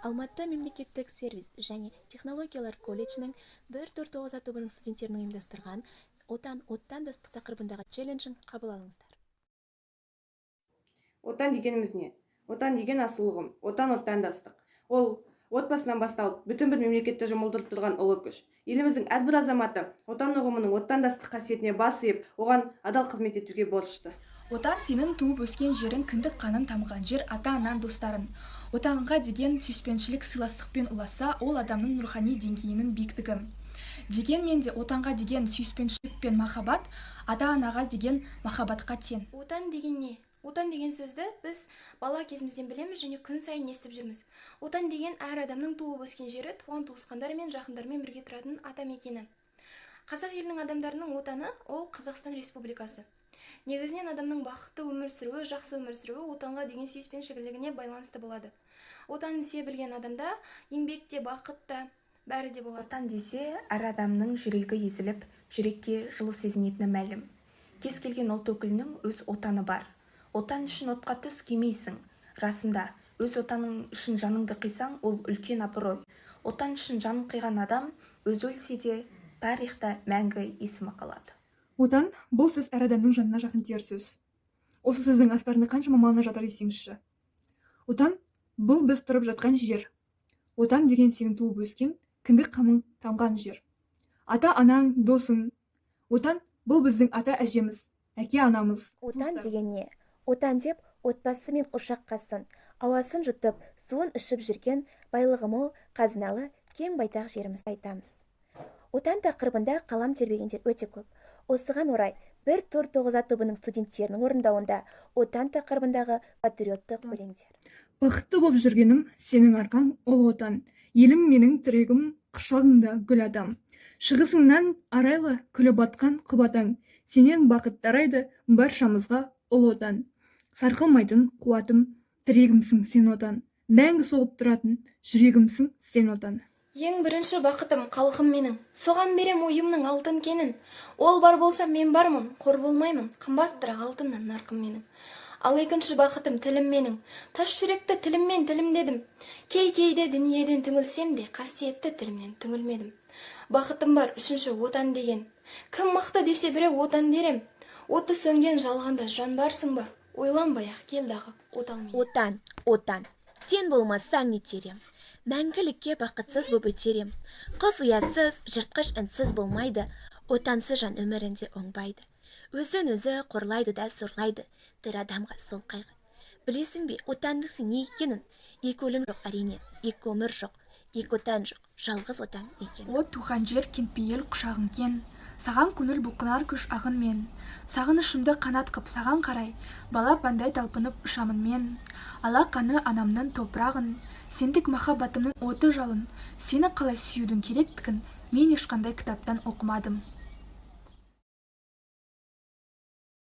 Алматы мемлекеттік сервис және технологиялар колледжінің 1-4-9 А тобының студенттерінің ұйымдастырған «Отан оттан да ыстық» тақырыбындағы челленджін қабыл алыңыздар. Отан дегеніміз не? Отан деген асыл ұғым. Отан оттан да ыстық. Ол отбасынан басталып, бүтін бір мемлекетті жұмылдырып тұрған ұлы күш. Еліміздің әрбір азаматы Отан ұғымының оттан да ыстық қасиетіне бас иіп, оған адал қызмет етуге борышты. Отан — сенің туып өскен жерің, кіндік қаның тамған жер, ата-анаң, достарың. Отанға деген сүйіспеншілік сыйластықпен ұласса, ол адамның рухани деңгейінің биіктігі. Дегенмен де, Отанға деген сүйіспеншілік пен махаббат ата-анаға деген махаббатқа тең. Отан деген не? Отан деген сөзді біз бала кезімізден білеміз және күн сайын естіп жүрміз. Отан деген — әр адамның туып өскен жері, туған туысқандары мен жақындарымен бірге тұратын атамекені. Қазақ елінің адамдарының отаны — ол Қазақстан Республикасы. Негізінен адамның бақытты өмір сүруі, жақсы өмір сүруі отанға деген сүйіспеншілігіне байланысты болады. Отанын сүйе білген адамда еңбек те, бақыт та, бәрі де болады. Отан десе, әр адамның жүрегі езіліп, жүрекке жылы сезінетіні мәлім. Кез келген ұлт өкілінің өз Отаны бар. Отан үшін отқа түс, күймейсің. Расында, өз Отаның үшін жаныңды қисаң, ол үлкен абырой. Отан үшін жанын қиған адам өзі өлсе де, тарихта мәңгі есімі қалады. Отан — бұл сөз әр адамның жанына жақын тиер сөз. Осы сөздің астарында қаншама мағына жатыр десеңізші! Отан — бұл біз тұрып жатқан жер. Отан деген — сенің туып өскен, кіндік қаның тамған жер, ата анаң, досың. Отан — бұл біздің ата әжеміз, әке анамыз Отан туыстар. деген не? Отан деп отбасы мен ошақ қасын, ауасын жұтып, суын ішіп жүрген байлығы мол, қазыналы, кең байтақ жерімізді айтамыз. Отан тақырыбында қалам тербегендер өте көп. Осыған орай 1-4-9 А тобының студенттерінің орындауында Отан тақырыбындағы патриоттық өлеңдер. Бақытты боп жүргенім сенің арқаң, ұлы Отан. Елім менің, тірегім, құшағыңда гүл адам. Шығысыңнан арайлы күліп атқан құба таң. Сенен бақыт тарайды баршамызға, ұлы Отан. Сарқылмайтын қуатым, тірегімсің сен, Отан. Мәңгі соғып тұратын жүрегімсің сен, Отан. Ең бірінші бақытым — халқым менің. Соған берем ойымның алтын кенін. Ол бар болса, мен бармын, қор болмаймын. Қымбаттырақ алтыннан нарқым менің. Ал екінші бақытым — тілім менің. Тас жүректі тіліммен тілімдедім. Кей кейде дүниеден түңілсем де, қасиетті тілімнен түңілмедім. Бақытым бар үшінші, Отан деген. Кім мықты десе біреу, Отан дерем. Оты сөнген жалғанда жан барсың ба? Ойланбай ақ кел дағы отал менен. Отан, Отан, сен болмасаң, нетер ем? Мәңгілікке бақытсыз боп өтер ем. Құс ұясыз, жыртқыш інсіз болмайды. Отансыз жан өмірінде оңбайды. Өзін өзі қорлайды да сорлайды. Тірі адамға сол қайғы. Білесің бе отанның не екенін? Екі өлім жоқ, әрине, екі өмір жоқ, екі Отан жоқ, жалғыз Отан мекен. О, туған жер, кеңпейіл құшағың кең, саған көңіл бұлқынар күш ағынмен. Сағынышымды қанат қып саған қарай балапандай талпынып ұшамын мен. Алақаны анамның топырағын, сендік махаббатымның оты жалын. Сені қалай сүюдің керектігін мен ешқандай кітаптан оқымадым.